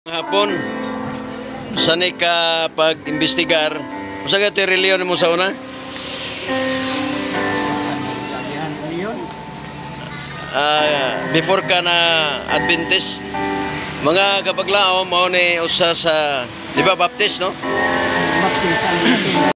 Hapon sa ka pag-imbestigar, unsa ka ti relihiyon nimo sa una? Sabihan ko yun. Before ka na Adventist, mga kabaglao, mao ni usa sa, di ba, Baptist, no? Baptist ang nasundan.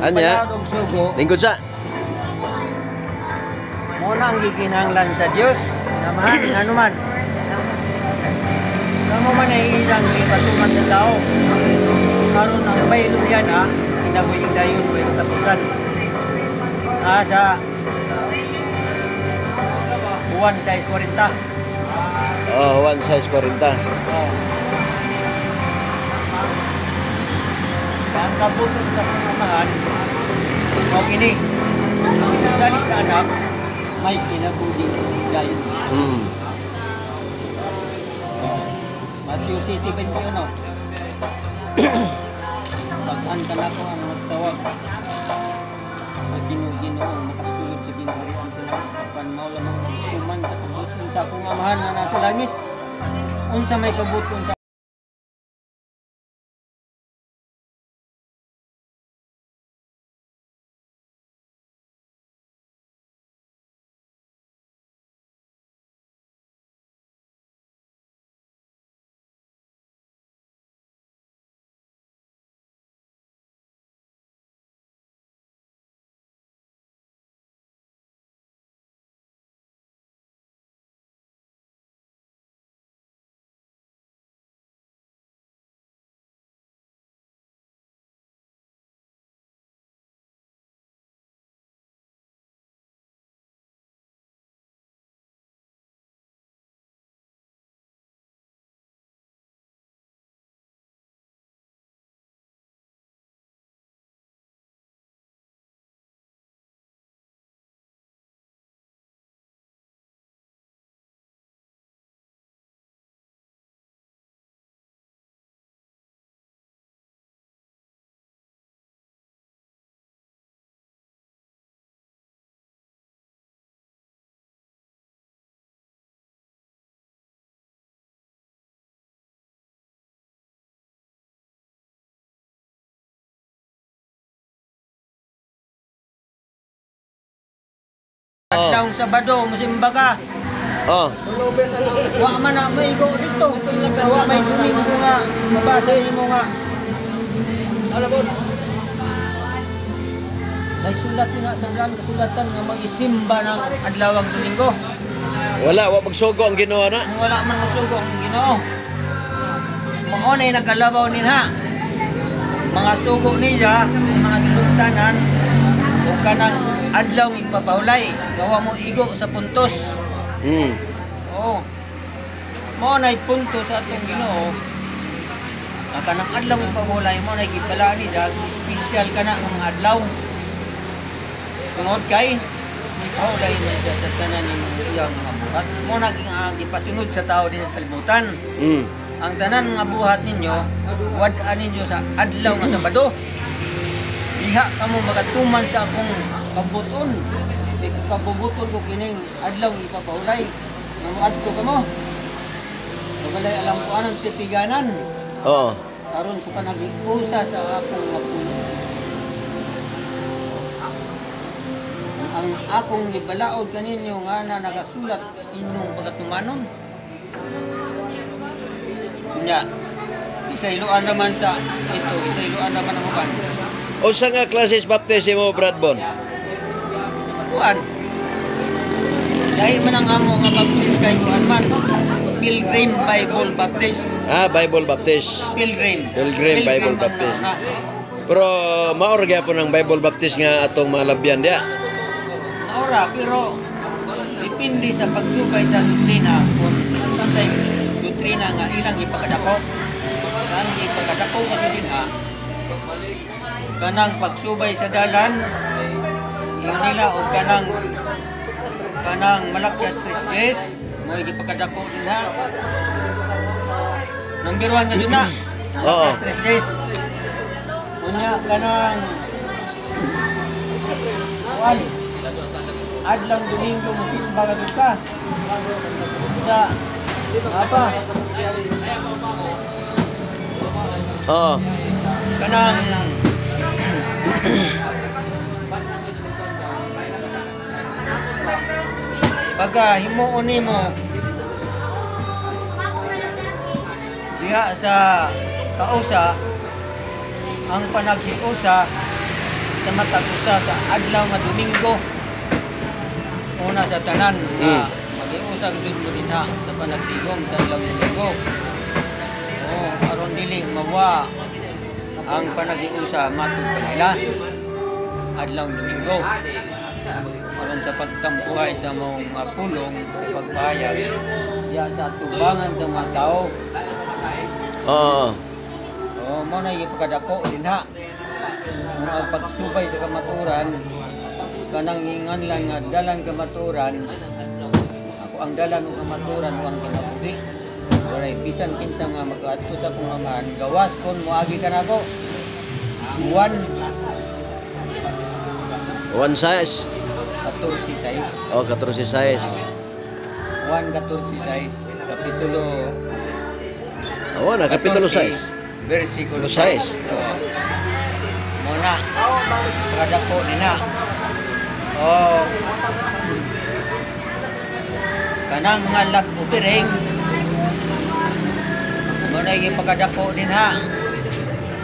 Ang Anya? palaod og sugo, Lingkod sa mo na ang gikinahanglan sa Dios, namahan, ano man. Kamo man ay ilang ipatuman sa tao. Karon ang baylo yan ha, kinabuhing dayon way katapusan. Sa Juan 6:40. Oh, 1 size 40. Oh. Ang kabuton sa kamahan, mao kini. Ang salig sa anak, may kinabuhing dayon. Oh. Matthew City 21. Pag-an ka na ko ang magtawag sa Ginoo, Ginoo, makasulod sa gingharian sa langit, apan mao lamang tuman sa kabuton sa akong Amahan nga nasa langit. Unsa may kabuton sa Sabado musimba ka. Oh. Wa man na maigo dito. Wa may Domingo nga mabasa nimo nga. Alam mo. May sulat nila sa dalan kasulatan nga magisimba ng adlawang Domingo. Wala, wa magsugo ang Ginoo na. Kung wala man mosugo ang Ginoo. Mao na nagkalabaw ninha. Mga sugo niya, mga tinugtanan, o kanang adlaw ng igpapahulay, gawa mo igo sa puntos. Oo. Mao na punto sa atong Ginoo. Ang kanang adlaw ng igpapahulay mo na gipala ni dag espesyal kana nga mga adlaw. Tungod kay ipahulay na siya sa tanan nimong iyang mga buhat. Mo na ang gipasunod sa tao din sa kalibutan. Ang tanan nga buhat ninyo, wad-an ninyo sa adlaw nga Sabado. Diha kamo magatuman sa akong kabuton. Kay kung kabubuton ko kining adlaw nga ipapahulay. Nga moadto kamo. Walay alam ko anong titiganan Oo. Aron sa panagiusa sa akong nga puso. Ang akong gibalaod kaninyo nga na nakasulat inyong pagatumanon. Nya, isayloan naman sa ito, isayloan naman ang uban. Unsa nga klases baptism mo, Brad Bon? Kuan. Dahil man ang amo nga baptist kay kuan man. Pilgrim Bible Baptist. Ah, Bible Baptist. Pilgrim. Pilgrim Bible man Baptist. na. Pero maor gyapon ang Bible Baptist nga atong malabyan diya. Maura, pero depende sa pagsubay sa doktrina kung unsay doktrina nga ilang ipakadako. Ang ipakadako kasi din ha. Kanang pagsubay sa dalan ingon nila og kanang kanang Malakyas 3:10 mo gipakadako din ha. Number 1 nga dun na. Oo. Malakyas 3:10. Unya kanang kuan adlang Domingo musimba ka dun ka. Sa apa Oo. Kanang pagka himuon nimo diha sa kausa ang panaghiusa sa matag usa sa adlaw nga Domingo, una sa tanan nga maghiusa gyud mo dinha sa panagtigom sa adlaw Domingo. Oh, aron dili mawa ang panaghiusa matud kanila adlaw Domingo aron sa pagtampuhay sa mga pulong sa pagpahayag diya sa tubangan sa mga tao. Oo. Oh, mo na ipakadako dinha. Nga ang pagsubay sa kamaturan kanang ingan lang nga dalan kamaturan, ako ang dalan og kamaturan ug ang kinabuhi. Walay bisan kinsa nga makaadto sa akong Amahan gawas kon moagi kanako. Juan One size. 14:6. Oh, 14 size. Juan 14:6 kapitulo. Oh, na kapitulo 6. Versikulo 6. 6. Mo na. Kadako nina. Oh. Kanang nga lap upiring. Mo na yung pagkadako din ha.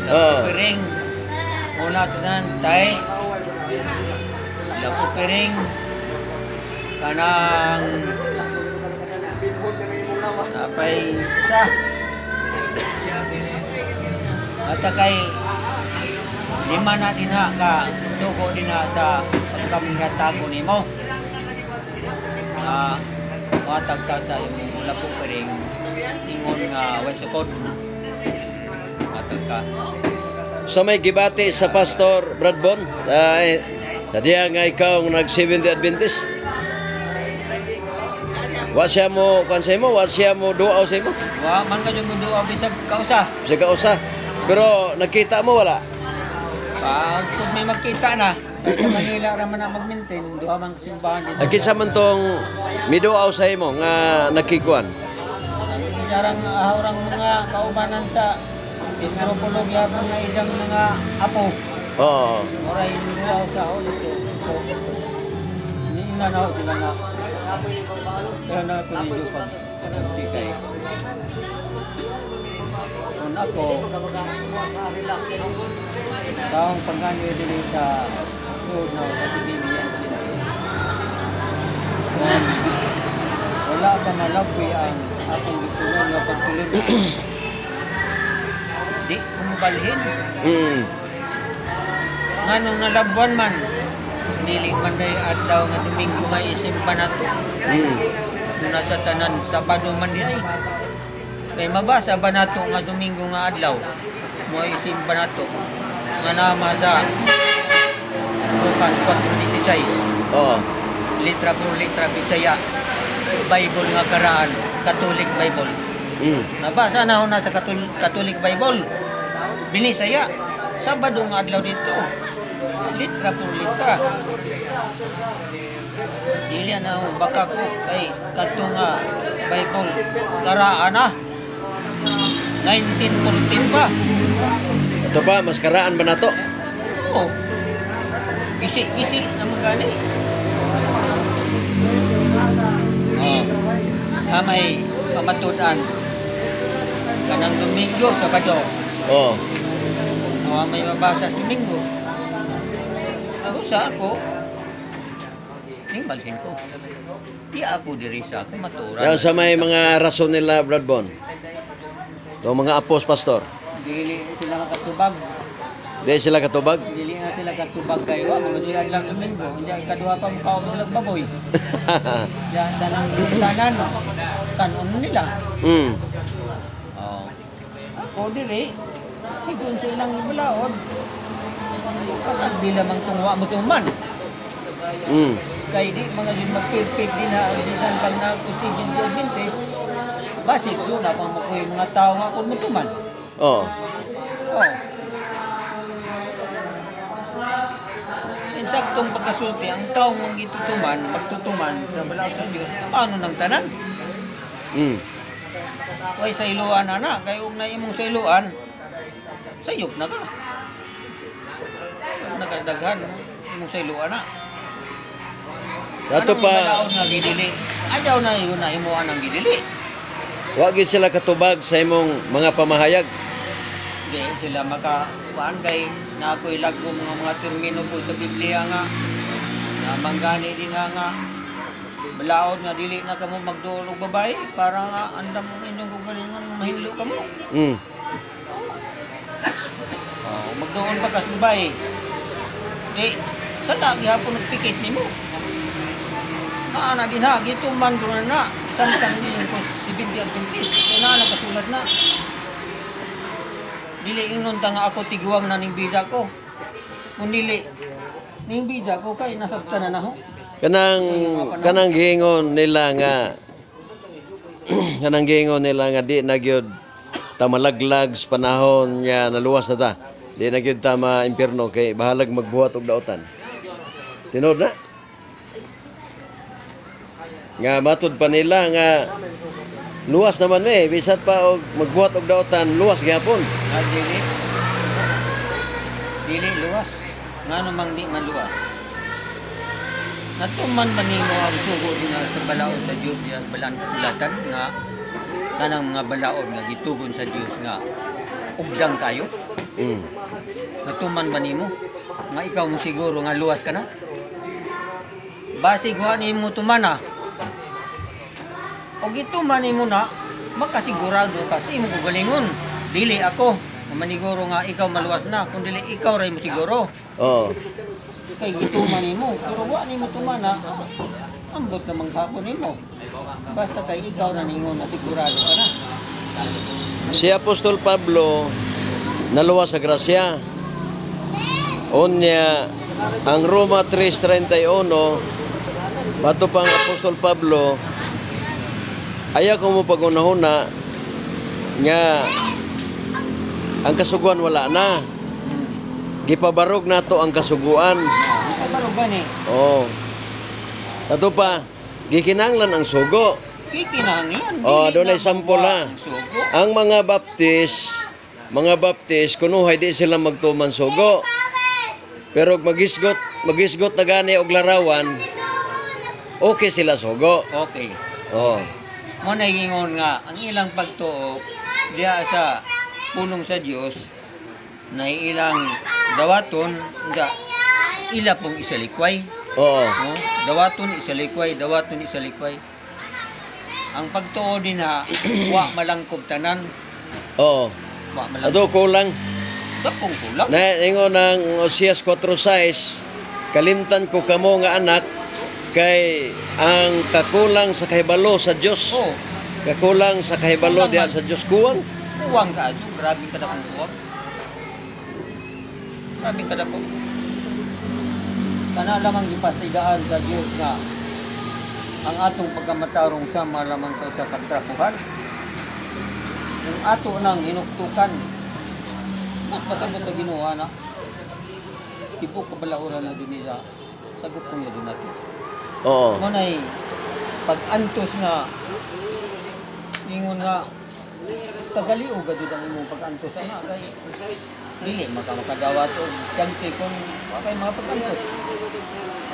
Lap Oo. upiring. Una sa tanan tay. Lap upiring. Kanang napay isa. At kay lima na din ha ka sugo din ha sa pagkamingatago nimo. Ah, watag ka sa imong lapo piring ingon nga way sukod. Watag ka. Sa may gibati sa Pastor Brad Bon, ay tadiya nga ikaw ang nag Seventh Adventist. Wa siya mo kan sa imo, wa siya mo duaw sa imo. Wa man ka jud mo bisag kausa. Sa kausa. Pero nakita mo wala. Pag kung may magkita na, kahit sa Manila ra man na mag-maintain, duha man ka simbahan dito. Ang kinsa man tong miduaw sa imo nga nakikuan. Ang ilarang ahurang mga kaubanan sa Isnropolog yapon na isang mga apo. Oo. Oray duha sa ulit. So, ni na na na sila na. Pero na ko ninyo pag kay. Kung ako, taong pangganyo dili sa sud na pagbibiyan sila. Kung wala pa malagwi ang akong gitulong nga pagtulong, di ko mobalhin. Nganong nalabwan man, dili man day adlaw nga Domingo may isimba nato. Kung nasa tanan, Sabado man di ay. Kay mabasa ba nato nga Domingo nga adlaw, mo isimba nato nga nama sa Lucas 4:16. Oo. Litra por litra Bisaya, Bible nga karaan, Catholic Bible. Nabasa na ako na sa Catholic Bible. Binisaya. Sabado nga adlaw dito. Litra por litra. Dili na ako baka ko kay kadto nga Bible karaan na. 1914 pa. Ito pa, mas karaan ba nato? Oo. Gisi-gisi naman gani. Oh. May pamatud-an. Kanang Domingo, Sabado. Oo. Oh, may mabasa sa Domingo. Ako sa ako, ning balhin ko. Di ako diri sa ako maturan. Yan sa may mga rason nila, Brad Bon. Ito mga apos, pastor. Dili sila makatubag. Di sila katubag. Dili na sila katubag kayo. Wa mga duyan lang Domingo. Unya ikaduha pa mukaon sila baboy. Ya tanang tanan tanon nila. Oh. Ako diri sigon sa ilang ibulaod. Kasag di lamang tungwa mo tuman. Kay di mga yun magpirpig din na bisan pag nag-oxygen di Adventist, basig doon na pang makuha mga tao nga kung mutuman. Oo. Oh. Insaktong pagkasulti, ang taong mong gitutuman, pagtutuman sa balaod sa Diyos, paano nang tanan? Way sa iluan ana, kay og na imong sa iluan, sayop na ka. Nakadaghan imong sa iluan na. Sa ato Anong pa, balaod nga gidili? Ayaw na yun na imo anang gidili. wa gid sila katubag sa imong mga pamahayag. Di sila maka kuan kay na ako'y lagbo mga termino po sa Biblia nga na manggani din nga nga balaod nga dili na kamo magduol og babae para nga andam inyong kagalingon mahinlo kamo. Oh, magduol pa kas babae. Di sa gihapon nagpikit nimo. Naa na din ha, gituman ko na na. Samtang din ko si Binti Adventist. Kaya na nakasulat na. Dili ingnon ta nga ako tiguang na ning bisa ko. Kung dili ning bisa ko kay nasabtan na naho. Kanang kanang giingon nila nga kanang giingon nila nga di na gyud ta malaglag sa panahon nga naluwas na ta. Di na gyud ta ma-impierno kay bahalag magbuhat og daotan. Tinuod na. Nga matud pa nila nga luwas naman eh, bisan pa og magbuhat og daotan, luwas gyapon. Ah, dili. Dili luwas. Ngano mang di man luwas? Natuman ba nimo ang sugo din sa balaod sa Dios diya sa balaan kasulatan nga kanang mga balaod nga gitugon sa Dios nga ugdang kayo? Natuman ba nimo nga ikaw mo siguro nga luwas ka na? Basig wa nimo tumana. Og gituman nimo na, makasigurado ka sa imong kagalingon. Dili ako maniguro nga ikaw maluwas na, kun dili ikaw ray mo siguro. Oo. Kay gituman nimo, pero wa nimo tumana, ambot namang hapon nimo. Basta kay ikaw na ningon na sigurado ka na. Si Apostol Pablo naluwas sa grasya. Unya ang Roma 3:31 pato pang Apostol Pablo ayaw ko mo pagunahuna nga ang kasuguan wala na. Gipabarog nato ang kasuguan. Kabarog ba ni? Oh. Ato pa, gikinahanglan ang sugo. Gikinahanglan. Oh, Dili doon ay na sample ha. ang sugo. Ang mga Baptist, kunuhay di sila magtuman sugo. Pero magisgot na gani og larawan, Okay sila sugo. Okay. Oh. Mo na ingon nga ang ilang pagtuo diha sa pulong sa Dios na ilang dawaton nga ila pong isalikway. Oo. No? Dawaton isalikway, dawaton isalikway. Ang pagtuo din ha, wa malangkob tanan, Oo. wa malangkob. Ato kulang. Dakong kulang. Na ingon ang Osias 4:6, kalimtan ko kamo nga anak kay ang kakulang sa kahibalo sa Dios. Oh, Kakulang sa kahibalo Kulang diha man. sa Dios kuwang. kuwang ka adyo, grabe ka dakong kuwang. Grabe ka dako. Kana lamang gipasidaan sa Dios nga ang atong pagkamatarong sama lamang sa usa ka trapuhan. Kung ato nang hinuktukan, magpasabot sa Ginoo na. Tibuok kabalauran na din nila, sagot kong na din natin. Oo. Mo nay pag-antos nga ingon nga tagaliog ka jud ang imong pag-antos ana kay dili maka makadawat og kansi kung wa kay mga pag-antos.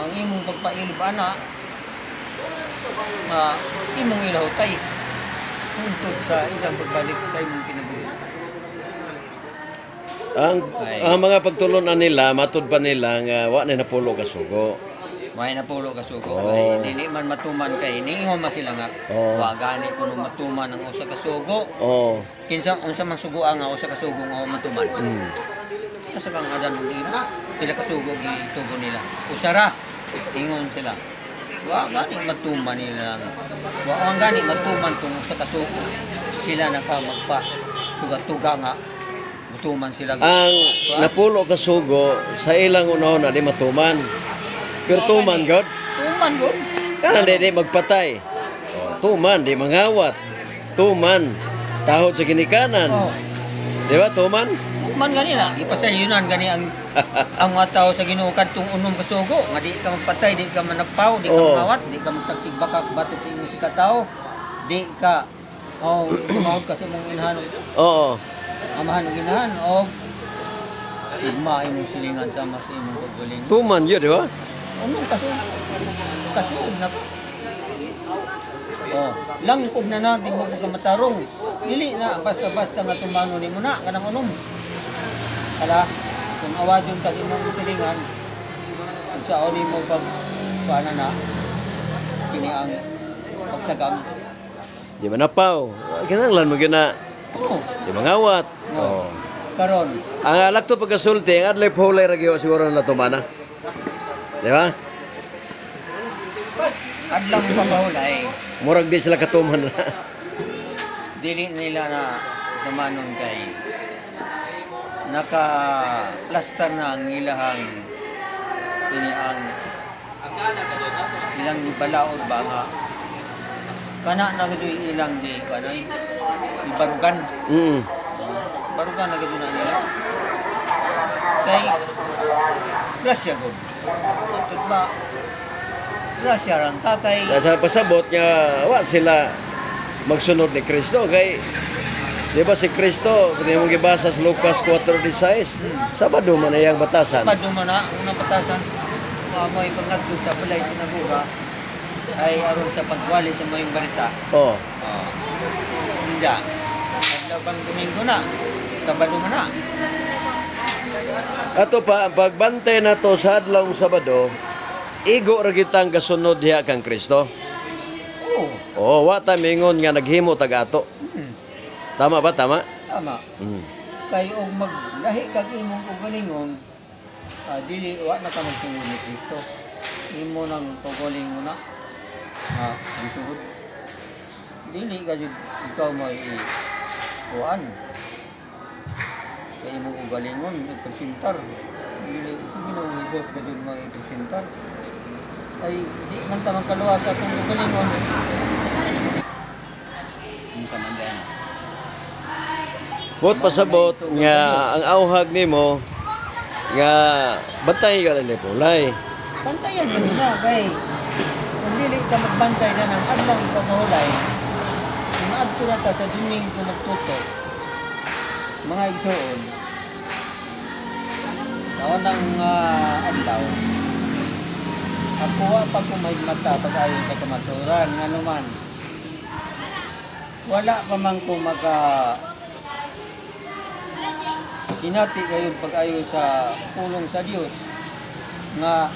Ang imong pagpailb ana ma imong ilahutay hungtod sa ilang pagbalik sa imong kinabuhi. Ang mga pagtulunan nila, matud pa nila nga wa na napulo ka sugo. May napulo ka sugo. Oo. Kay dili man matuman kay niingon man sila nga Oo. wa gani kuno matuman ang usa ka sugo. Oo. Kinsa unsa man sugoa nga usa ka sugo nga wa matuman. Asa kang adan ng imo? Pila ka sugo gitugo nila. Usara ingon sila. Wa gani matuman nila. Wa ang gani matuman tong usa ka sugo. Sila naka magpa tuga-tuga nga matuman sila. Ang napulo ka sugo sa ilang unahon na di matuman. Pero tuman god. Tuman gud. Kana di magpatay. Oh, tuman di mangawat. Tuman tahod sa ginikanan. Oh. Di ba tuman? Man gani na, gipasayunan gani ang mga tao sa Ginoo kadtong unom ka sugo, nga di ka magpatay, di ka manapaw, di ka Oo. mangawat, di ka magsaksig bakak batok sa imong sikatawo, di ka oh, tumawag ka sa imong inahan, Oo. amahan ug inahan og ugma imong silingan sama sa imong kaugalingon. Tuman yun, di ba? Unom ka sugo. Kasuog na ka. Oh, langkob na na, di mo pagkamatarong. Dili na, basta-basta nga tumano nimo na, kanang unom. Kala, kung awadyon ka sa imong silingan, kung saon nimo pag kuana na, kini ang pagsagang. Di manapaw. Kinahanglan mo gyud na Oo, di mangawat. Oo. karon Ang alak to pagkasulti, ang adlay pulay ra gyud siguro na tumana. Di ba? adlaw pagkahulay, Murag di sila katuman na. dili nila na tumanon kay naka-plaster na ang ilahang kini ang ilang gibalaod ba nga kana na gud ilang di kanay ibarugan. Barugan na gud na nila kay grasya gud. Matud ba grasya rang tatay. Sa pasabot nga wa sila magsunod ni Kristo kay di ba si Kristo kung imong gibasa sa Lucas 4:16, Sabado man iyang batasan. Sabado man na ang unang batasan mo ipangadto sa balay sinagoga ay aron sa pagwali sa mayong balita. Oh. Oh. Hindi. Adlaw bang Domingo na? Sabado man na. Ato pa ang pagbantay nato sa adlawng Sabado, igo ra kitang kasunod diha kang Kristo. Oo. Oo, wa ta mingon nga naghimo tag ato. Tama ba? Tama? Tama. Kay og maglahi kag imong kaugalingon, dili wa na ka magsunod ni Kristo. Imo nang kaugalingon na gisuod. Dili ka jud ikaw may kuan sa imong kaugalingon ipresentar. Dili si Ginoong Hesus ka jud may ipresentar. Ay di man ta magkaluwas sa atong kaugalingon. Unsa man diyan? Bot pasabot nga ang auhag nimo nga bantay ka ni pulay. Bantayan mo na kay kung dili ka magbantay na ng adlaw ipamahulay, kung maadto na ta sa dining kung magtuto, mga igsoon, taon ng adlaw, Ako wa pa ko may mata pag-ayo sa kamaturan, ngano man wala pa man ko maka sinati kayo pag-ayo sa pulong sa Dios nga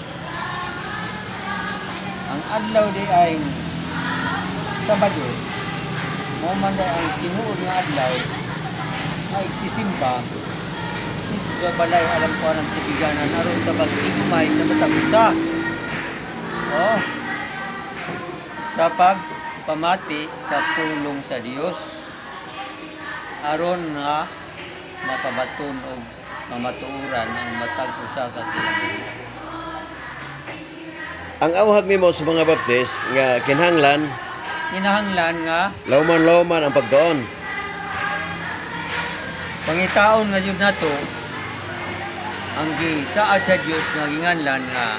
ang adlaw di ay Sabado, mao man di ang tinuod nga adlaw nga igsisimba dito sa balay alam ko ng tibiganan aron sa pagtigumay sa matag usa. Oh. Sa pagpamati sa pulong sa Dios aron nga makabaton og kamatuoran ang matag usa ka kinabuhi. Ang awhag nimo sa mga Baptist nga kinahanglan Kinahanglan nga lauman-lauman ang pagtuon. Pangitaon nga jud nato ang gisaad sa Dios nga ginganlan nga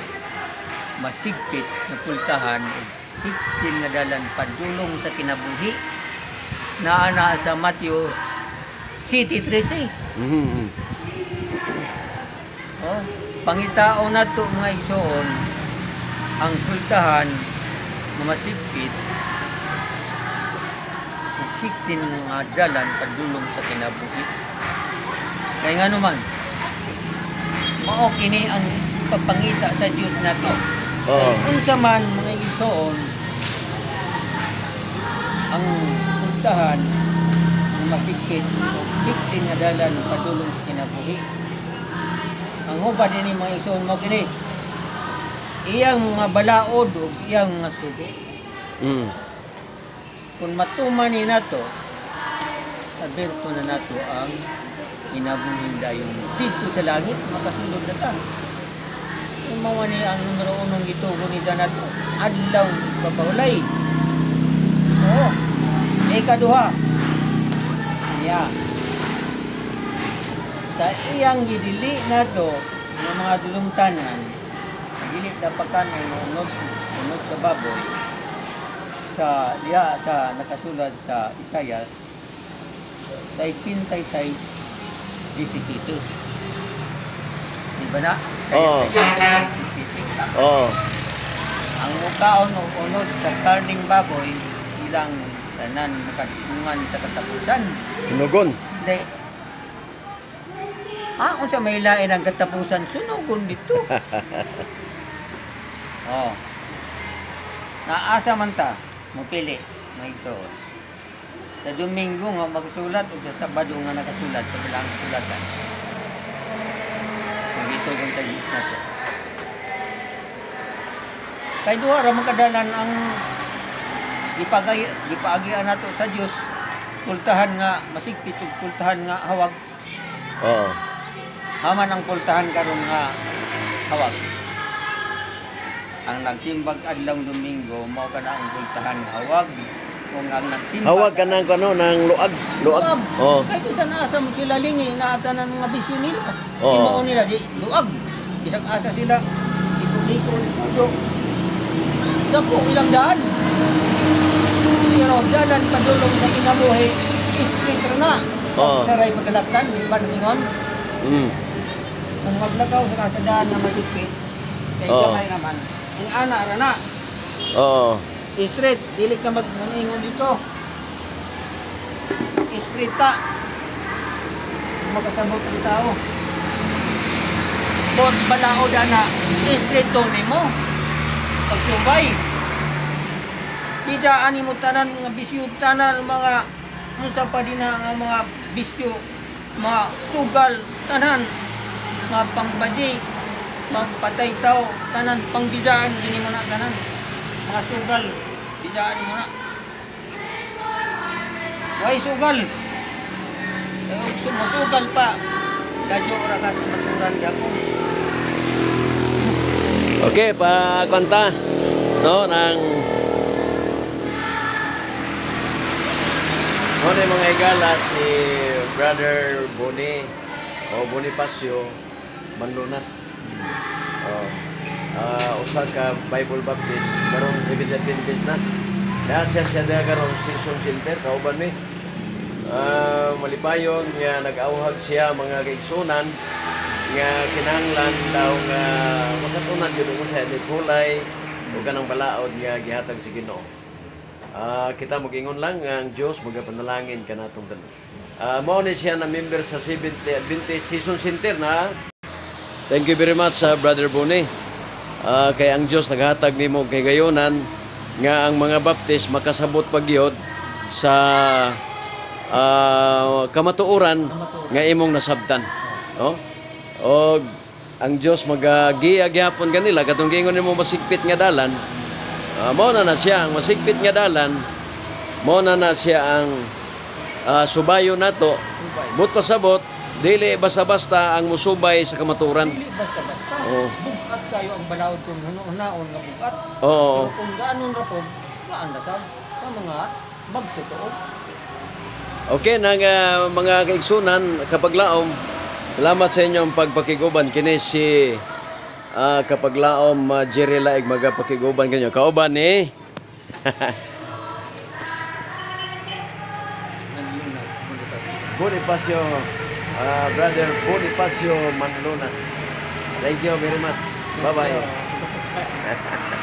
masigpit nga pultahan ug higpit nga dalan padulong sa kinabuhi, naa na sa Matthew 7:13. Oh, pangitaon nato, mga igsoon, ang pultahan nga masigpit ug higpit nga dalan padulong sa kinabuhi. Kay ngano man, mao kini ang pagpangita sa Dios nato. Kay unsa man, mga igsoon, ang pultahan nga masigpit o higpit nga dalan padulong sa kinabuhi. Ang hubad ini, mga igsoon, mao kini iyang mga balaod ug iyang mga sugo. Kung matuman ni nato, aberto na nato ang kinabuhing dayon didto sa langit, makasulod na ta. Kung mao ni ang numero unong gitugon ni nato, adlaw kapahulay. Oo. Ikaduha. Niya. Sa iyang gidili nato ng mga dulumtanan, dili dapakan ang unod, unod sa baboy, sa diha sa nakasulat sa Isayas 66:17. Di ba na? Oo. Isayas 66:17. Oo. Ang mukaon og unod sa karning baboy, ilang tanan makadungan sa katapusan. Sunugon. Hindi. Ah, unsa may lain ang katapusan, sunugon dito. Oh. Naasa man ta, mupili, may igsoon. Sa Domingo nga magsulat o sa Sabado nga nakasulat sa bilang sulatan. Kung gitugon sa Diyos na to. Kay duha ra makadalan ang gipaagian nato sa Dios, pultahan nga masigpit ug pultahan nga hawag. Haman ang pultahan karon nga hawag? Ang nagsimbag adlaw Domingo, mao kana ang pultahan nga hawag. Kung ang nagsimba Hawag ka ng ano, ng luag. Luag. Luag. Oo. Kay bisan asa mo sila lingi, naa tanan mga bisyo nila. Oo. Mao nila di luag. Bisag asa sila liko liko. Dako ilang daan. Pero dalan padulong sa kinabuhi, straight ra na. Oo. Sa ray pagalaktan, di ba ningon? Kung maglakaw sa kasadaan na maligpit, kay gamay naman, ang ana ra na. Straight, dili ka magmuningon dito. Straight ta. Makasabot ang tao. Bot balaod ana, straight to nimo. Pagsubay. Di dyan ani mo tanan mga bisyo, tanan mga unsa pa din na nga mga bisyo, mga sugal, tanan, mga pangbadi, mga patay tao, tanan pangbisaan dini mo na tanan. Mga sugal, bidaan mo na. Way sugal. Eh, ug sumusugal pa, ladyo ra ka sa maturan gapon. Okay, pa kwanta no nang Mo ni mga higala si Brother Boni o Bonifacio Manlunas. Oh. Usa ka Bible Baptist karon Seventh Adventist na. Naa siya siya diha karon Session Center kauban mi. Malipayon nga nag-awhag siya, mga kaigsunan. Nga kinahanglan daw nga makatunan gyud kung sa kulay o kanang balaod nga gihatag sa Ginoo. Kita mogingon lang nga ang Dios magapanalangin kanatong tanan. Mao ni siya na member sa Seventh Adventist Season Center na. Thank you very much sa Brother Boni. Kay ang Dios naghatag nimo kay gayonan nga ang mga Baptist makasabot pagyod sa kamatuoran nga imong nasabtan. No? Og ang Dios magagiya gyapon kanila katong giingon nimo masigpit nga dalan. Mao na na siya ang masigpit nga dalan. Mao na na siya ang subayo nato. But pasabot, dili basta-basta ang musubay sa kamatuoran. Dili basta-basta. Oo. Bugat kayo ang balaod kung hunaon nga bugat. Oo. Pero kung gaanon ra po, gaan na sab sa mga magtotoo. Okay, nang mga kaigsunan, kapaglaom, salamat sa inyong pagpakiguban. Kini si kapaglaom Jerry Laig magapakiguban kanyo. Kauban ni Nanlunas. Bonifacio, Brother Bonifacio Manlunas. Thank you very much. Bye-bye.